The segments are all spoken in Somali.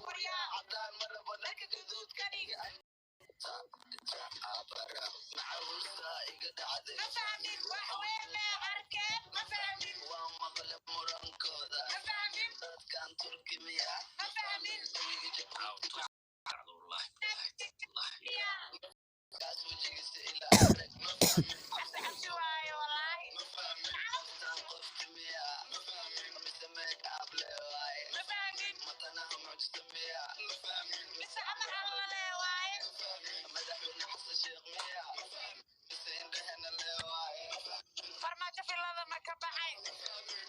Waryaa, dharka gaduud ka dhig. Ma fahmin, wax weyn mee arkeen? Ma fahmin, ma fahmin, ma fahmin. Cabsi cabsi waayo, wallaahi. Ma fahmin, mise amar Alla lee waaye. Farmaajo filada ma ka baxay,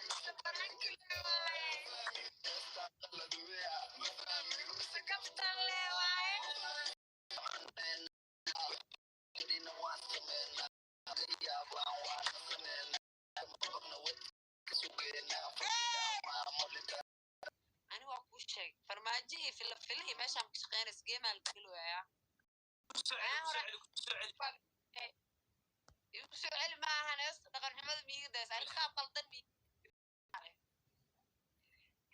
mise banaanki lee waaye, mise kaftan lee waaye? Ani waa kuu sheegay, farmaajo iyo fila filihii meeshaan ka shaqeynaysa geemaa la geloyaa. Igu soo celi ma ahan, heesta dhaqan xumada miiga daysa, ani qaab qaldan mi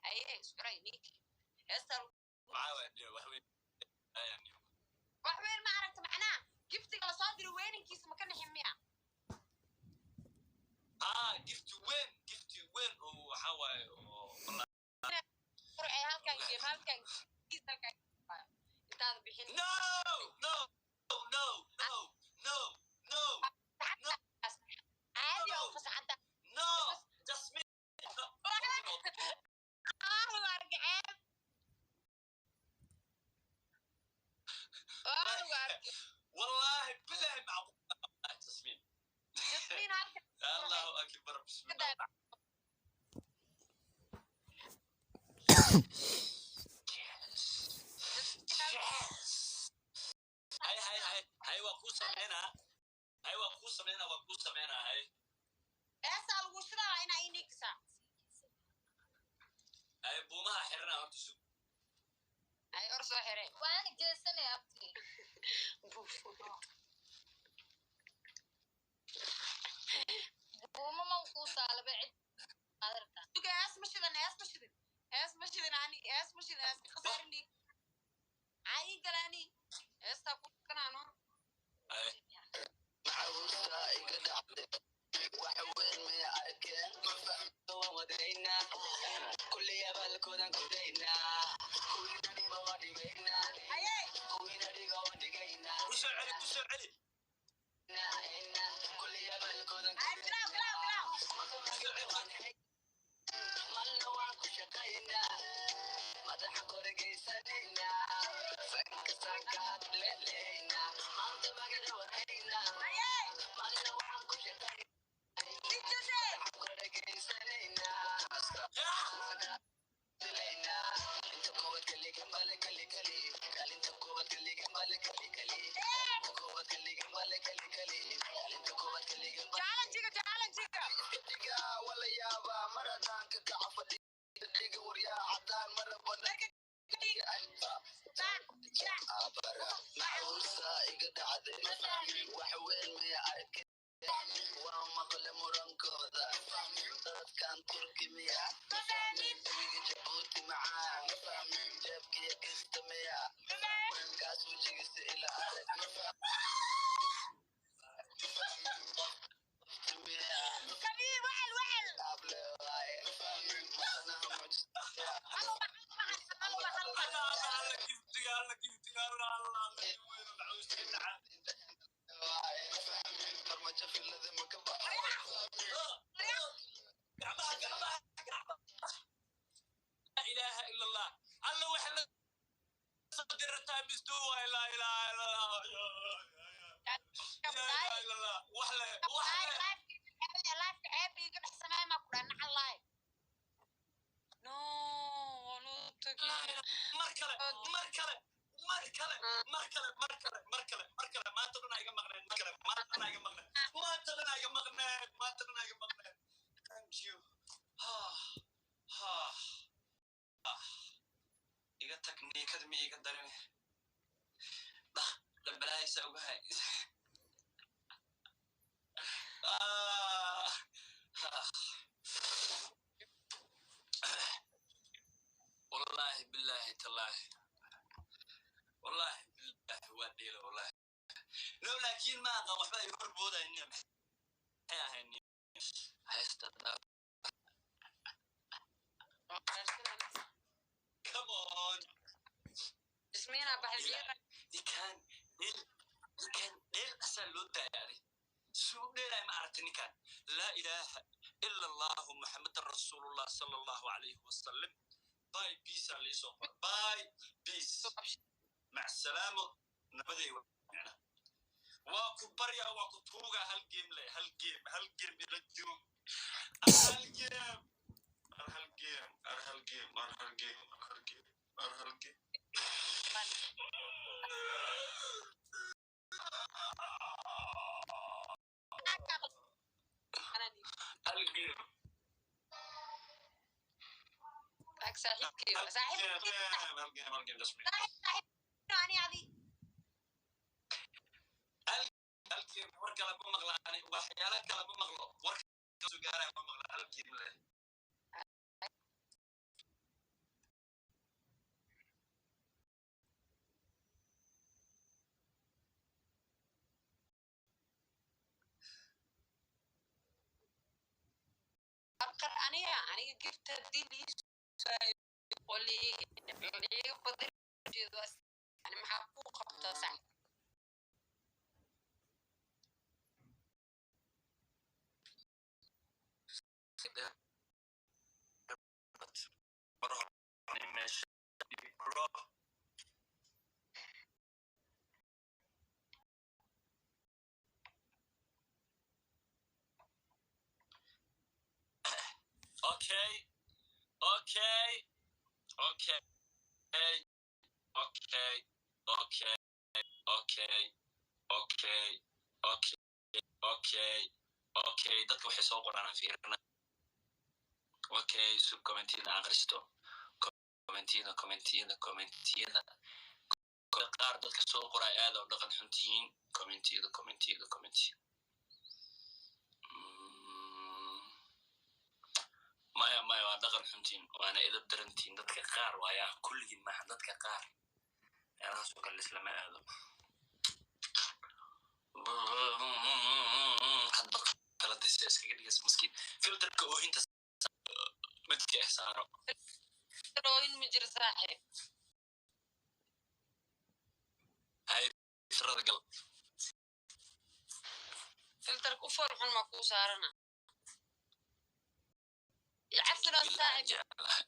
haye isfuray ninki heesta. Wax weyn ma aragta, macnaha giftiga lasoo diro weyninkiisa ma ka nixin miya? Gifti weyn, gifti weyn oo waxaa waaye oo Qurcay halkan game, halkan kiis, halkan intaada bixin. No, no, no, no, no, no. Caadi oo fasaxanta. No, Jasmine. Waa lagu arkay ceeb, waa lagu arkay. Wallahi billahi macquul, Jasmine. Jasmiin halkan. Allahu akbar, bismillah. Yes. Hay hay hay hay, waa kuu sameynaa, hay, waa kuu sameynaa, waa kuu sameynaa, hay. Heesaa lagu shidaa inaa ii nigisaa. Hay, buumaha xiranaa horta, sug. Ay, or soo xiray. Waana jeesanaya, abti. Buuma ma kuu saalaba cid qaadarta. Suga, hees ma shidan, hees ma shidin, hees ma shidin, ani hees ma shidin, hees khasaarini aa ii galaani heestaa ku kanaano. Hay. Hayey. Ku soo celi, ku soo celi. Ay, bilaaw, bilaaw, bilaaw. Ku soo celi. Hayey, dijade. Yeah. Challengiga, challengiga. Dharka dhig ta ja. Ma fahmin. Ma fahmin. Ma fahmin. Kabii wacel wacel. Hal ubax, hal ubax, hal ubax, hal ubax. Alla alla alla, giftiga alla, giftiga alla alla alla, weyn macuuska dhacay. Waryaa, waryaa. Gacmaha, gacmaha, gacmaha! Laa ilaaha ila Allah, alla waxa la soo dirtaa misduu waay. Laa ilaaha ila Allah, laa ilaaha ila Allah, wax le, wax le. Lifeka ceeb iiga dhex sameey maa ku dhaha nacal laay. No, waanu tagay. Mar kale, mar kale, mar kale, mar kale, mar kale, mar kale, mar kale. Maanta dhan iga maqneen, mar kale, maanta dhan iga maqneen, maanta dhan iga maqneen, maanta dhan iga maqneen. Thank you. Ha ha, iga tag, niikada ma iga darin dah dhambalaaysa ugahay. Ah, ah. Wallahi. Billahi, tallahi, wallahi, billahi, waa dheela, wallahi. No, laakiin ma aqaan, waxba ay horboodaynin. Maxay ahayn heesta? Come on. Ismiina baxay. Ninkaan dheel, ninkaan dheel asaa loo daayay. Suu dheelay ma aragta ninkaan? Laa ilaaha ila Allahu, Maxamedan rasuulullah, sala Allahu calayhi wasalam. Bye, peace aa liisoo qor. Bye, peace, mac salaamo, nabaday. Micna waa ku baryaa, waa ku tuugaa. Hal game le, hal game, hal game ila joog, hal game, ar hal game, ar hal game, ar hal game, ar hal game, ar hal game. Hal game. Ag saaxiibkay, saaxiibkay. Hal game, hal game, jasmin. Ani adi. Hal game. War kale ma maqlaani, waxyaala kale ma maqlo, war soo gaaraya ma maqla. Hal game leh. Abqar, aniga girta hadii lii oo liiga badan jeedo, yani maxaa ku qabtaa, saaxiib? Meesha, bro. Okay. Dadka waxay soo qoraan aan fiirina. Okay, sub commentiyada akhristo, commentiyada, commentiyada, commentiyada qaar dadka soo qoray aad u dhaqan xun tihiin. Commentiyada, commentiyada, commentiyada. Maya, maya, waa dhaqan xuntiin, waana edab darantiin dadka qaar waayaa, kulligiin maaha, dadka qaar meelahaas oo kale islama aado. Hadba kala disa iskaga dhigas maskiin. Filterka oohinta midka eh saaro. Oohin ma jiro, saaxiib. Hay, filterada gal. Filterka u fool xun ma kuu saarana. Cafino, saaxiib. Jeclahay.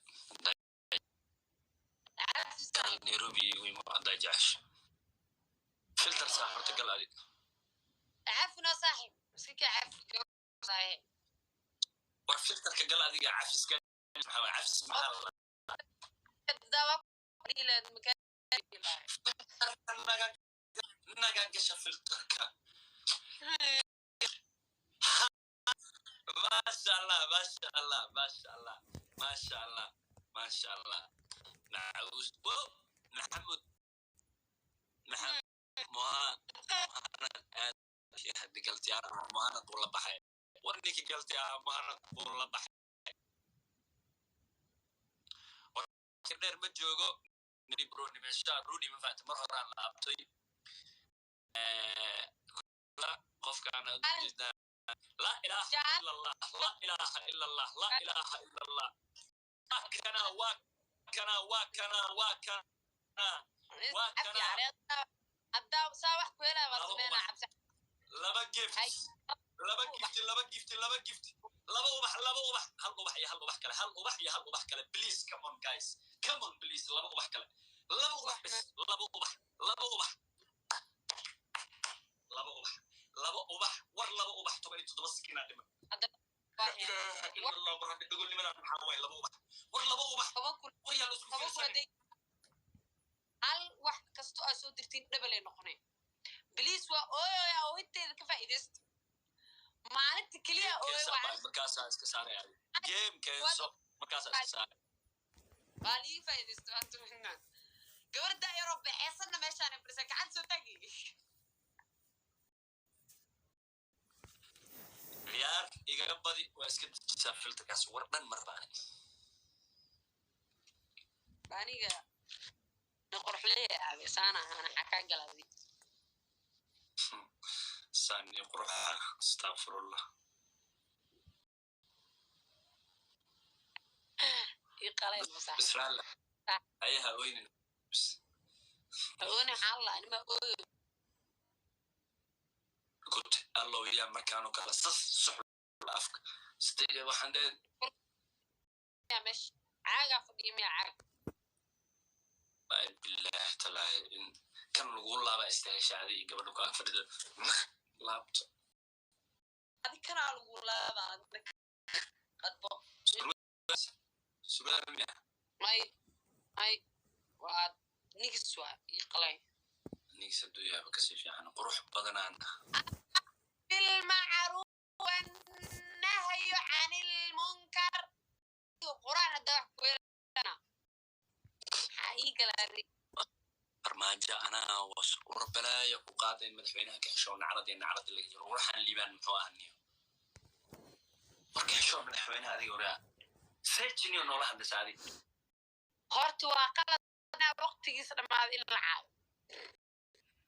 Cafi, saaxiib. Nairobi igu imo haddaa jecesho. Filter saa horta gal adi. Cafino, saaxiib, iska kaa cafi, saaxiib. War filterka gal adiga. Cafiska maxaa waay? Cafis maxaa la Dawa ilaad makaa. Naga naga gasha filterka. Maasha Allah, maasha Allah, maasha Allah, maasha Allah, maasha Allah. Macaus wo Maxamud, Maxamed Moha, Mohanad aad haddi galtiyaar, Mohanad buu la baxay. War ninkii galtiyaar Mohanad buu la baxay. War dheer ma joogo bro. Nimeesha Rudi ma fahanta, mar horaan la abtay qofkaan ujeedaa. Laa ilaaha ila Allah, laa ilaaha ila Allah, laa ilaaha ila Allah. Waa kana, waa kana, waa kana, waa kana, waa kana. Haddaa saa wax ku helaa waa Laba sameynaa ubax. Cabsi. Laba gift. Hay. Laba gift, laba gift, laba gift, laba ubax, laba ubax, hal ubax iyo hal ubax kale, hal ubax iyo hal ubax kale. Please, come on guys, come on, please. Laba ubax kale, laba ubax bis, laba ubax, laba ubax, laba ubax, laba ubax. War laba ubax, 17 sikinaa dhiman. Waa La ilaaha ila Allah. War hadda dhagolnimadan maxaa waaye? Laba ubax, war laba ubax. 10,000. War yaa la isku 10,000. fiirsanin. Hadday hal wax kasto aa soo dirtiin dhabalay noqonay. Please, waa ooyoya, oohinteeda ka faa'iidaysta maalinta keliya ooyo. Keenso. Waa Baa markaasaa iska saaraya game. Keenso, markaasaa iska saaraya. Waa liiga faa'iidaysta maanta. Gabar daayaroo baxeesanna meeshaan fadhisa, gacan soo taagi. Ciyaar igaga badi, waa iska dejisaa filterkaas. War dhan mar baani. Aniga na qorxleeya aabe, saana ahaana, xaa kaa galaaday? Sani quruxa, astaqfirullah. Ii qalay masaax. Bisraala ayaha oynin. Oone xaalla anima ooyo. Kut allow yaa markaanu kala sas suxla afka sidee waxaan dhee. Miyaa meesha caagaa fadhiya? Miyaa caag? Ay bilaahi talaahi, in kan lagu laaba istaaheshaada iyo gabadha ku ag fadhida laabto. Adi kanaa lagu laabaa adna qadbo. Surwaal miya? May, may, waa nigis, waa ii qalay. Nigis hadduu yaaba kasii fiican, qurux badanaana. Bilmacruuf wannahyu can ilmunkar, quraan hadda wax ku yeelana, maxaa ii galaa? Farmaajo anaa was war balaayo ku qaada in madaxweynaha ka hesho, nacrad iyo nacrad laga jiro. Waxaan Liibaan muxuu ahaa niyo? War ka hesho madaxweynaha adiga, oraa seejiniyo noola hadlaysa adig. Horta waa qalad waqtigiisa dhammaaday in la caayo.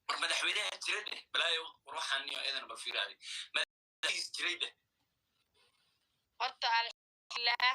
War madaxweynaha jira dheh, balaayo. War waxaan niyo iyadana bal fiiri adig, madaxweynihiis jiray dheh. Horta alxamdulilah.